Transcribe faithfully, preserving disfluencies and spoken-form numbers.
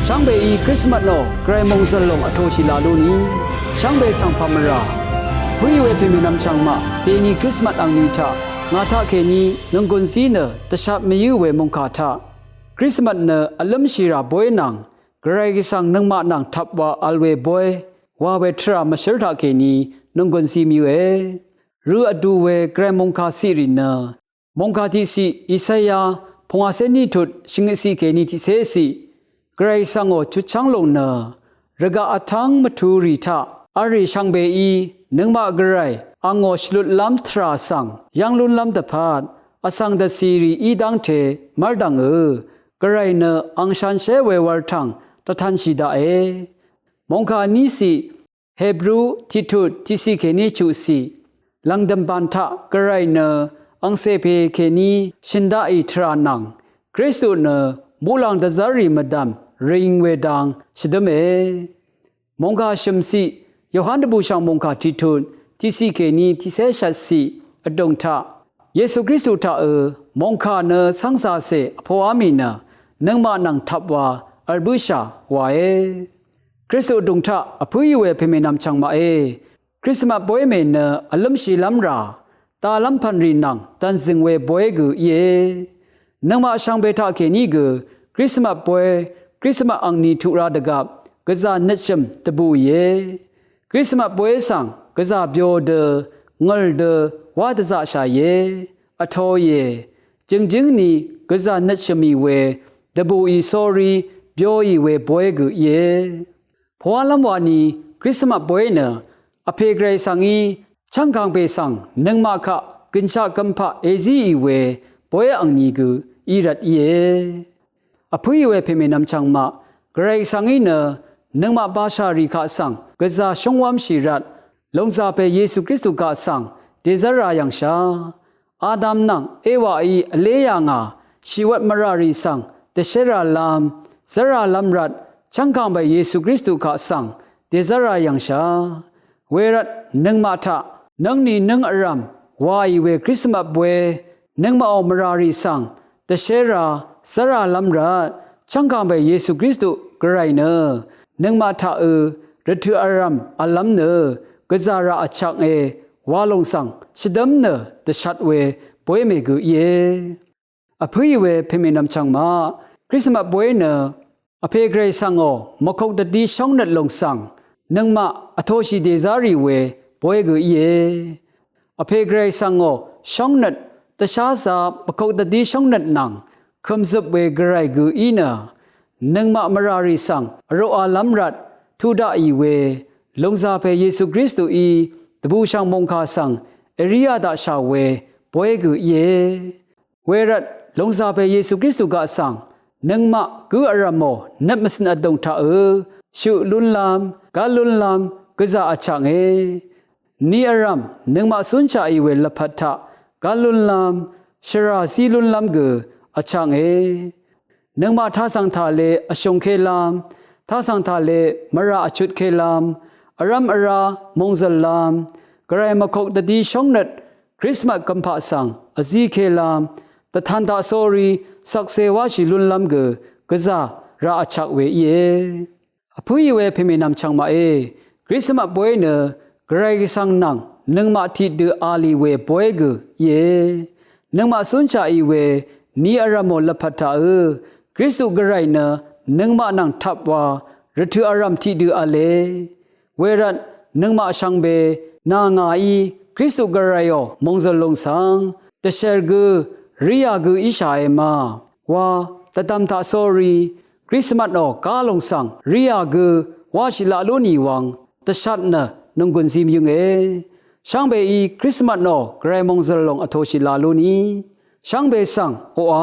Shvngbeí Krismas nò gvray mòngzø̀l lòng vtōshì la lú ni. Shvngbe svng pà mvrà pø̀í we pèmènvm chv̀ng maq dèni Krismas angni taq ngà taqkèní nònggùn zí nø dvshat mvyǿ we mòngkà taq Krismas nø vlǿmshì rà bóy nvng gvray svng nøngmaq nvng tvp wa vl we bóy wa we tvrà mvshǿl taqkèní nònggùn zí mvyǿe. Rø vdu we gvray mòngkà ciq rì nø mòngkà tiqciq Isaya pungwàcé ní tut shvngøtciq kèní tiqcéciq gvray svngò chutchv́ng lòng nø rvgaq vtv́ng mvtu rì taq v̄l rì shvngbeí nøngmaq gvray angò shvlutlv́m tvrà svng yv́ng lúnlv́m dvpvt vsvng dvcì rì í dv́ngte mv́rdv̀ngø gvray nø ang shanshér we wv̄l tv̀ng dvtv̄nshì daqe. Mòngkà níciq Hebru tiqtut tiqciq kèní chuqciq lv̀ngdø̀m bàn taq gvray nø angcè pè kèní shø̀n daqì tvrà nvng Kristu nø muqlàng dvzv́rrì mvdv̀m rvying we dang shvdǿme. Mòngkà shø̀mciq Yohan dvbùshv̀ng mòngkà tiqtut tiqciq kèní tiqcé shvtciq vdùng taq Yesu Kristu taqø mòngkà nø cv́ngcàcè vpoqá mì nø nøngmaq nvng tvp wa vl bǿshà wae. Kristu vdùng taq vpǿí we pèmènvm chv̀ng maqe. Krismas bóy mè nø vlǿmshìlv́m rà dalv́m pv̀n rì nvng dv̀nzø̀ng we bóy gø íe. Nøngmaq shvngbe taqkèní gø Krismas bóy Krismas angni tuq ra dvgvp gvzà nøtshø̀m dvbùìe. Krismas bóy svng gvzà byo dø ngø̀l dø wá dvzaqshàìe. Vtōìe. Jø̀ngjǿng ni gvzà nøtshø̀mì we dvbùì sórí byoì we bóy gø íe. Pvwálv́m wani Krismas bóy nø vpè gvray svng í chv́ngkàngpè svng nøngmaq kaq gø̀nshaq gvmpaq èzíì we bóy angni gø í rvt íe. Vpǿì we pèmènvm chv̀ng maq gvray svng í nø nøngmaq bashà rì kaq svng gvzà shúngwv́mshì rvt lòngzàpè Yesu Kristu kaq svng dèzv́ra yv̀ngshà Adam nvng Ewaí vlé yà ngà shìwvt mvràrì svng dvshéràlv́m zv́ràlv́m rvt chv́ngkàngpè Yesu Kristu kaq svng dèzv́ra yv̀ngshà. Wervt nøngmaq taq nǿngni nǿng vrv̀m waì we Krismas bóy nøngmaqò mvràrì svng dvshérà zv́ràlv́m rvt chv́ngkàngpè Yesu Kristu gvray nø nøngmaq taqø rvtø̀ vrv̀m vlv́m nø gvzà rà vchvknge wa lòng svng shvdǿm nø dvshat we bóy mè gø íe. Vpǿì we pèmènvm chv̀ng maq Krismas bóy nø vpè gvray svngò mvkok dvdí shóngnøt lòng svng nøngmaq vtōshì dèzá rì we bóy gø íe. Vpè gvray svngò shóngnøt dvsházā mvkok dvdí shóngnøt nvng kø̀mzøp we gvray gø í nø nøngmaq mvràrì svng vroqalv́m rvt tuq daqì we lòngzàpè Yesu Kristuí dvbùshv̀ng mòngkà svng èrí yà daqshà we bóy gø íe. Wervt lòngzàpè Yesu Kristu kaq svng nøngmaq gǿ vrv̀mò nøt mvcø̀n vdùng taqø shøq lúnlv́m gv́l lúnlv́m gvzà vchvknge. Ni vrv̀m nøngmaq cúnshaqì we lvpat taq gv́l lúnlv́m shvrà zí lúnlv́m gø vchvknge. Nøngmaq tasv̀ng tàle vshùngkelv́m tasv̀ng tàle mvrà vchutkélv́m vrv́m vrá mòngzø̀llv́m gvray mvkok dvdí shóngnøt Krismas gvmpaq svng vzíkélv́m dvtan taq sórí shvkse wáshì lúnlv́m gø gvzà rà vchvk we íe. Vpǿì we pèmènvm chv̀ng maqe. Krismas bóy nø gvray svng nvng nøngmaq tiqdø a lì we bóy gø íe. Nøngmaq cúnshaqì we ni vrv̀mò lvpat taqø Kristu gvray nø nøngmaq nvng tvp wa rvtø̀ vrv̀m tiqdø v̄le. Wervt nøngmaq shvngbe nà ngàí Kristu gvrayò mòngzø̀l lùng svng dvshèr gø rí yà gø íshàe ma wa dvdvm taq sórí Krismasò gá lùng svng rí yà gø wáshì laq lú nì wvng dvshat nø nònggùn zim yønge. Shvngbeí Krismasò gvray mòngzø̀l lòng vtōshì la lú nì shvngbe svng oqà